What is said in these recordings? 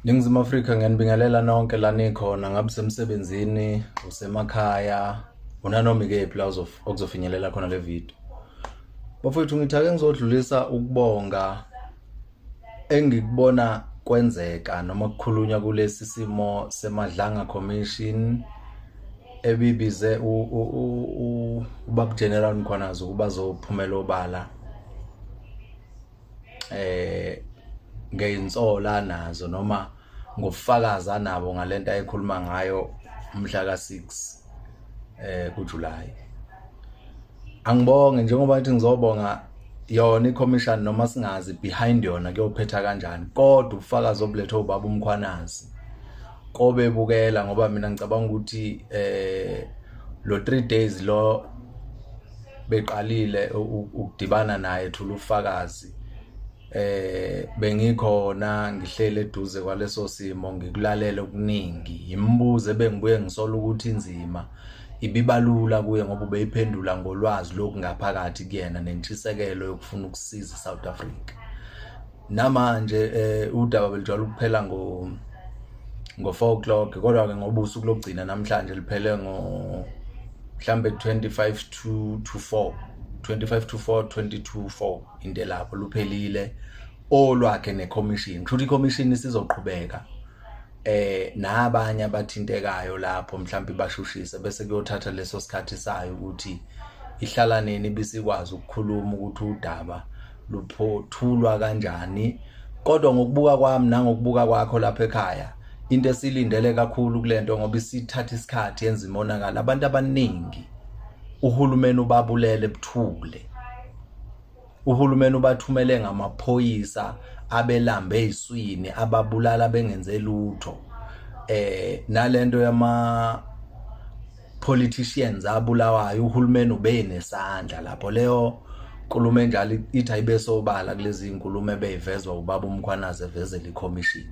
Ningizimu Afrika, ngiyanibingelela nonke la nikhona, ngabe usemsebenzini, usemakhaya, unanoma ikephi la okuzofinyelela khona le video. Bafowethu, ngithi ake ngizodlulisa ukubonga engikubona kwenzeka noma kukhulunywa kulesi simo seMadlanga Commission ebibize ubaba General Mkhwanazi ukuba azophumela obala ngeyinsola nazo noma ngobufakazi anabo ngalento ayikhuluma ngayo umhla ka-6 kuJuly. Angibonge njengoba ngithi ngizobonga yona i-commission, noma singazi behind yona kuyophetha kanjani, kodwa ubufakazi obulethwe ubaba uMkhwanazi kobe bukela, ngoba mina ngicabanga ukuthi lo 3 days lo beqalile ukudibana naye thula ufakazi, bengikhona ngihlele eduze kwaleso simo, ngikulalela okuningi, imibuzo ebengibuye ngisola ukuthi inzima ibibalula kuye ngoba ubeyiphendula ngolwazi lokungaphakathi kuyena nentshisekelo yokufuna ukusiza iSouth Africa. Namanje udaba belijwayele ukuphela ngo 4 o'clock, kodwa ke ngoba usuku lokugcina namhlanje liphele ngo mhlambe 25 to 4, 25 to 4, 20 to 4, into elapho luphelile olwakhe necommission. Kusho ukuthi icommission isizoqhubeka nabanye abathintekayo lapho, mhlawumbe bashushise, bese kuyothatha leso sikhathi sayo ukuthi ihlala nini bisikwazi ukukhuluma ukuthi udaba luphothulwa kanjani. Kodwa ngokubuka kwami nangokubuka kwakho lapha ekhaya, into esilindele kakhulu kulento, ngoba isithatha isikhathi yenza imonakalo, abantu abaningi uhulumeni ubabulele buthule, uhulumeni ubathumele ngamaphoyisa abelambe eziswini, ababulala bengenze lutho. Nalento yama politicians abulawayo, uhulumeni ubenesandla lapho. Leyo nkulumo enjalo ithi ayibe sobala kulezi inkulumo ebeyivezwa ubaba uMkhwanazi evezela icommission.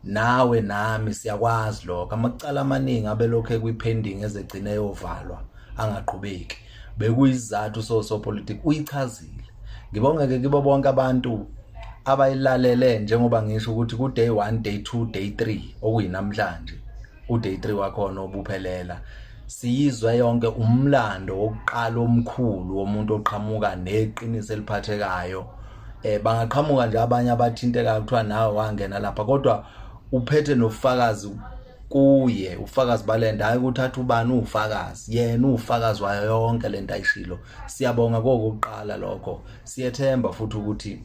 Nawe nami siyakwazi lokho, amacala amaningi abelokhu ekwi-pending ezegcine yovalwa angaqhubeki, bekuyisizathu sosopolitiki, uyichazile. Ngibongeke kibo bonke abantu abayilalele, njengoba ngisho ukuthi ku day 1, day 2, day 3, okuyinamhlanje u day 3 wakhona obuphelela, siyizwe yonke umlando wokuqala omkhulu womuntu oqhamuka neqiniso eliphathekayo. Bangaqhamuka nje abanye abathintekayo, kuthiwa nawe wangena lapha, kodwa uphethe nofakazi kuye, ufakazi balento, hayi ukuthi athi ubani ufakazi, yena ufakazi wayo yonke lento ayishilo. Siyabonga kokuqala lokho, siyethemba futhi ukuthi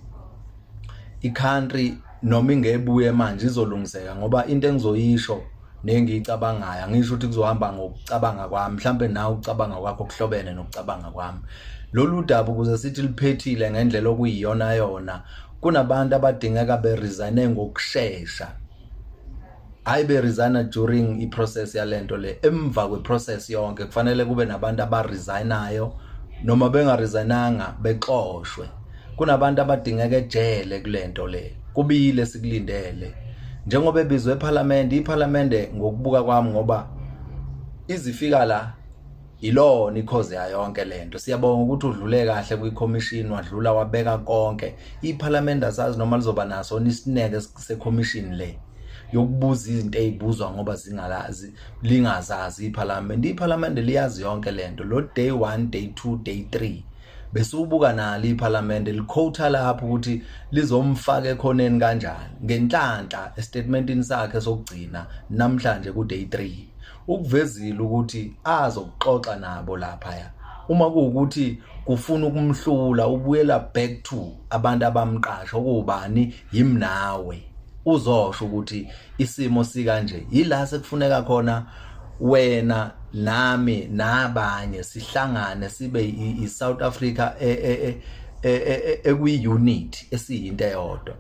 i-country noma ingebuye manje izolungiseka, ngoba into engizoyisho nengiyicabangayo, angisho ukuthi kuzohamba ngokucabanga kwami, mhlambe nawe ukucabanga kwakho kuhlobene nokucabanga kwami. Lolu daba ukuze sithi liphethile ngendlela okuyiyona yona, kunabantu abadingeka beresign ngokusheshsha, hayi beresigna during i-process yalento le, emva kwe-process yonke kufanele kube nabantu abaresignayo, noma bengaresignanga bexoshwe. Kunabantu abadingeka ejele kulento le. Kubile sikulindele njengoba ebizwe eParliament, iParliament ngokubuka kwami, ngoba izifika la ilona i-cause yayo yonke lento. Siyabonga ukuthi udlule kahle kwi-commission, wadlula wabeka konke. IParliament asazi noma lizoba naso isineke se-commission le yokubuza izinto ezibuzwa, ngoba zingalazi, lingazazi iParliament. IParliament liyazi yonke lento lo day 1, day 2, day 3, bese ubuka nalo iParliament liquote lapho ukuthi lizomfaka ekhoneni kanjani. Ngenhlanhla estatementini sakhe sokugcina namhlanje ku day 3 ukuvezile ukuthi azokuxoxa nabo lapha, uma kuwukuthi kufuna ukumhlula, ubuyela back to abantu abamqasha, okubani yimnawe, uzosho ukuthi isimo sikanje. Yila sekufuneka khona wena nami nabanye sihlangane sibe i-South Africa ekwi-unit esiyinto eyodwa.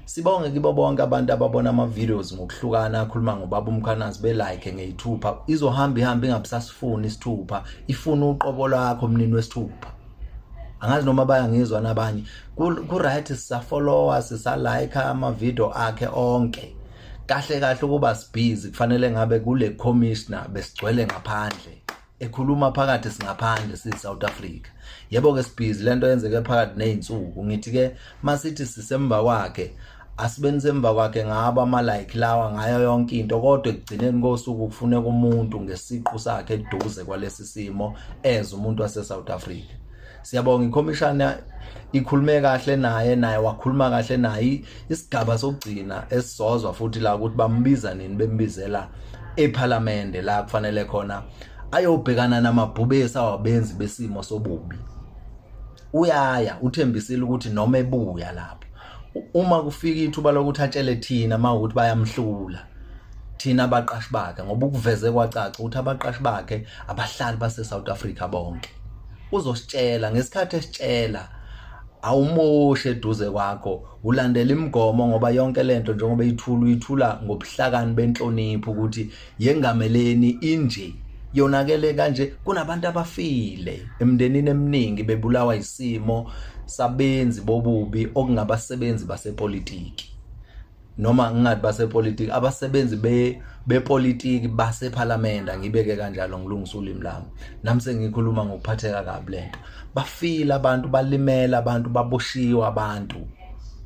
Sibonge kibo bonke abantu ababona ama-videos ngokuhlukana akhuluma ngobaba uMkhwanazi, belike ngeyithupha. Izohamba ihambe ingabisasifuni isithupha, ifuna uqobo lwakho mnini wesithupha. Angazi noma bayangizwa nabanye. Ku-right, sisafollowa, sisalike ama-video akhe onke. Kahle kahle ukuba sibhizi, kufanele ngabe kule commissioner besigcwele ngaphandle, ekhuluma phakathi, singaphandle siyi-South Africa. Yebo ke sibhizi, lento yenzeke phakathi nezinsuku. Ngithi ke masithi sisemva kwakhe. Asibeni semva kwakhe ngabo ama-like lawa ngayo yonke into, kodwa ekugcineni kosuku kufuneka umuntu ngesiqu sakhe eduze kwalesi simo as umuntu wase-South Africa. Siyabonga ikhomishana ikhulume kahle naye, naye wakhuluma kahle naye. Isigaba sokugcina esizozwa futhi la ukuthi bambiza nini, bembizela ephalamende la kufanele khona ayobhekana namabhubesi awabenzi besimo sobubi. Uyaya uthembisile ukuthi noma ebuya lapho uma kufika ithuba lokuthi atshele thina mawukuthi bayamhlula thina abaqashi bakhe, ngoba ukuveze kwacaca ukuthi abaqashi bakhe abahlali base South Africa bonke. Uzositshela ngesikhathi esitshela, awumoshi eduze kwakho, ulandela imigomo, ngoba yonke lento njengoba ithula uyithula ngobuhlakani benhlonipho ukuthi yengameleni inje yonakele kanje. Kunabantu abafile emndenini eminingi bebulawa isimo sabenzi bobubi okungabasebenzi basepolitiki, noma ngingathi basepolitiki, abasebenzi bepolitiki basephalamende, angibeke kanjalo ngilungisa ulimi lami. Nami sengikhuluma ngokuphatheka kabi lento. Bafile abantu, balimela abantu, baboshiwe abantu,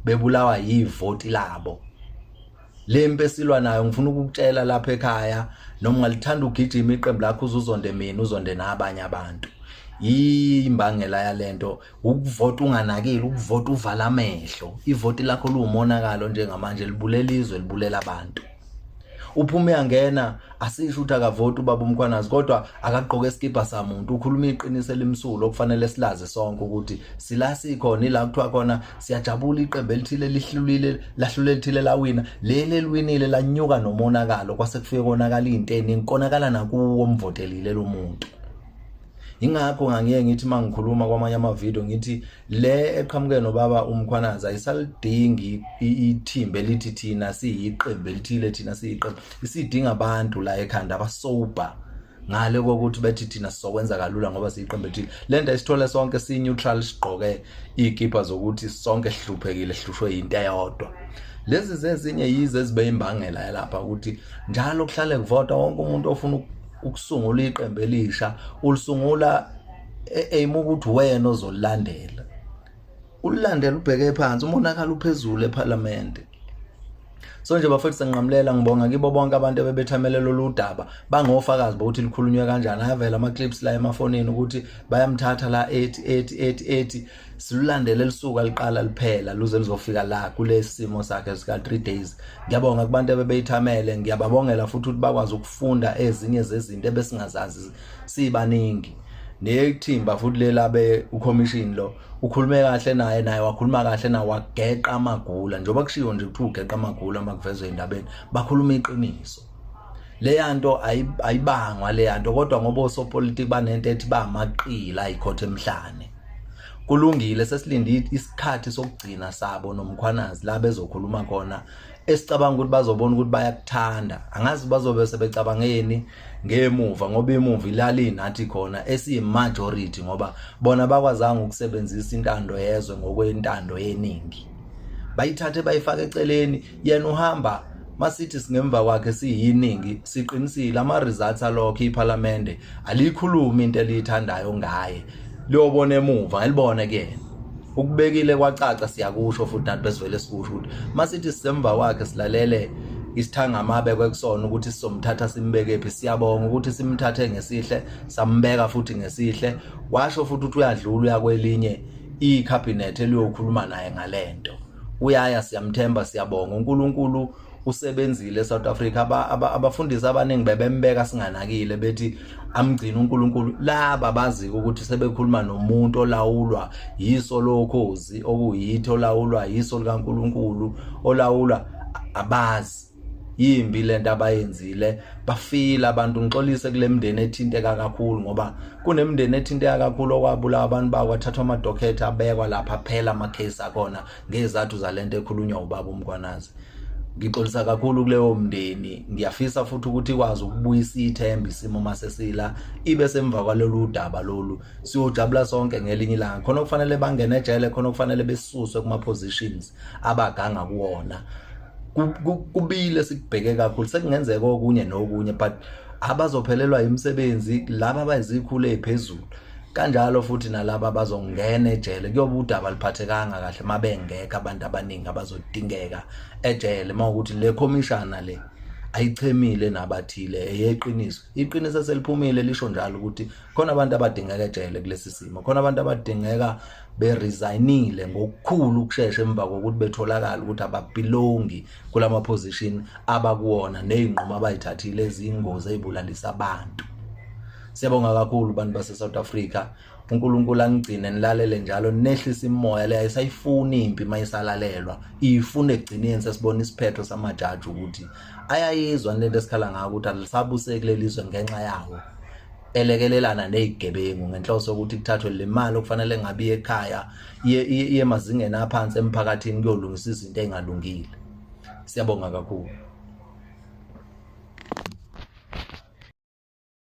bebulawa yivoti labo. Le mpi esilwa nayo, ngifuna ukukutshela lapha ekhaya, noma ungalithanda ugijima iqembu lakho uzuzonde mina, uzonde nabanye abantu. Imbangela yalento ukuvota unganakile, ukuvota uvala amehlo. Ivoti lakho liwumonakalo njengamanje, libulela izwe, libulela abantu. Uphuma uyangena, asisho ukuthi akavoti ubaba uMkhwanazi, kodwa akagqoke isikibha samuntu, ukhuluma iqiniso elimsulwa okufanele silazi sonke ukuthi sila sikhona. Ila kuthiwa khona siyajabula iqembu elithile lihlulile, lahlule elithile lawina, leli eliwinile lanyuka nomonakalo, kwase kufike konakala into eningi, konakala nakuwo omvotelile lo muntu. Ingakho ngangiye ngithi mangikhuluma kwamanye amavidiyo ngithi le eqhamuke nobaba uMkhwanazi ayisalidingi ithimba elithi thina siyiqembu elithile, thina siyiqembu. Isidinga abantu la ekhanda abasober ngale kokuthi bethi thina sizokwenza kalula ngoba siyiqembu elithile. Le nto ayisithole sonke si-neutral, sigqoke iy'kibha zokuthi sonke sihluphekile, sihlushwe yinto eyodwa. Lezi zezinye yize ezibe imbangela yalapha ukuthi njalo kuhlale kuvotwa. Wonke umuntu ofuna ukusungula iqembu elisha ulisungula aim ukuthi wena ozolilandela, ulilandela ubheke phansi, umonakalo uphezulu ephalamende. So nje bafethu, senqamulela, ngibonga kibo bonke abantu ebebethamele lolu daba, bangofakazi bokuthi likhulunywe kanjani. Ayavela ama-clips la emafonini ukuthi bayamthatha la 8 8 8 8, silulandele lisuka liqala liphela luze luzofika la kulesi simo sakhe sika 3 days. Ngiyabonga kubantu ebebeyithamele, ngiyababongela futhi ukuthi bakwazi ukufunda ezinye zezinto ebesingazazi sibaningi. Nethimba futhi lelabe ucommission lo ukhulume kahle naye, naye wakhuluma kahle naye, wageqa amagula njengoba kushiwo nje kuthiwa ugeqa amagula uma kuvezwe endabeni, bakhuluma iqiniso. Leya nto ayibangwa leya nto, kodwa ngoba osopolitiki banento ethi bamaqila ayikhotha emhlane. Kulungile, sesilinde isikhathi sokugcina sabo noMkhwanazi la bezokhuluma khona, esicabanga ukuthi bazobona ukuthi bayakuthanda. Angazi bazobe sebecabangeni ngemuva, ngoba imuva ilali nathi khona esiyi-majority, ngoba bona bakwazanga ukusebenzisa intando yezwe ngokwentando yeningi, bayithathe bayifake eceleni. Yena uhamba, masithi singemva kwakhe siyiningi, siqinisile. Ama-results alokho, iphalamende alikhulumi into eliyithandayo ngaye, liyobona emuva elibone kuyena ukubekile kwacaca. Siyakusho futhi nathi besivele sikusho ukuthi masithi sisemva kwakhe silalele isithangama abekwe kusona ukuthi sizomthatha simbeke phi. Siyabonga ukuthi simthathe ngesihle, sambeka futhi ngesihle. Washo futhi ukuthi uyadlula uya kwelinye icabinet eliyokhuluma naye ngalento. Uyaya, siyamthemba, siyabonga. uNkulunkulu usebenzile eSouth Africa. Abafundisi abaningi bebembeka singanakile, bethi amgcina uNkulunkulu. Laba bazi ukuthi sebekhuluma nomuntu olawulwa yiso lokhozi, okuyithi olawulwa yiso likaNkulunkulu, olawulwa abazi. Yimbi lento abayenzile, bafile abantu. Ngixolise kule mndeni ethinteka kakhulu, ngoba kunemndeni ethinteka kakhulu okwabulawa abantu bakwathathwa amadokhethe abekwa lapha, phela ama-case akhona ngezathu zalento ekhulunywa ubaba uMkhwanazi. Ngixolisa kakhulu kuleyo mndeni. Ngiyafisa futhi ukuthi ikwazi ukubuyisa ithemba isimo masesila ibe semva kwalolu daba lolu, siyojabula sonke ngelinye ilanga. Khona kufanele bangene ejele, khona kufanele besuswe kuma positions abaganga kuwona. Kubile sikubheke kakhulu, sekungenzeka okunye nokunye, but abazophelelwa imisebenzi laba abayizikhulu eziphezulu. Kanjalo futhi nalaba abazongena ejele kuyoba udaba liphathekanga kahle mabengekho abantu abaningi abazodingeka ejele mawukuthi le khomishana le ayichemile nabathile eyeqiniso. Iqiniso seliphumile lisho njalo ukuthi khona abantu abadingeka ejele kulesi simo, khona abantu abadingeka beresignile ngokukhulu ukushesha emva kokuthi betholakala ukuthi ababelongi kulama position abakuwona nezinqumo abayithathile ezingozi ezibulalisa abantu. Siyabonga kakhulu bantu base South Africa. uNkulunkulu angigcine nilalele njalo nehlisa imoya le ayisayifuni impi mayisalalelwa ifuna ekugcineni sesibona isiphetho samajaji ukuthi ayayizwa lento esikhala ngayo ukuthi alisabuseki kuleli zwe ngenxa yawo elekelelana nezigebengu ngenhloso yokuthi kuthathwe le mali okufanele ngabe iye ekhaya iye emazingeni aphansi emphakathini kuyolungisa izinto ezingalungile. Siyabonga kakhulu.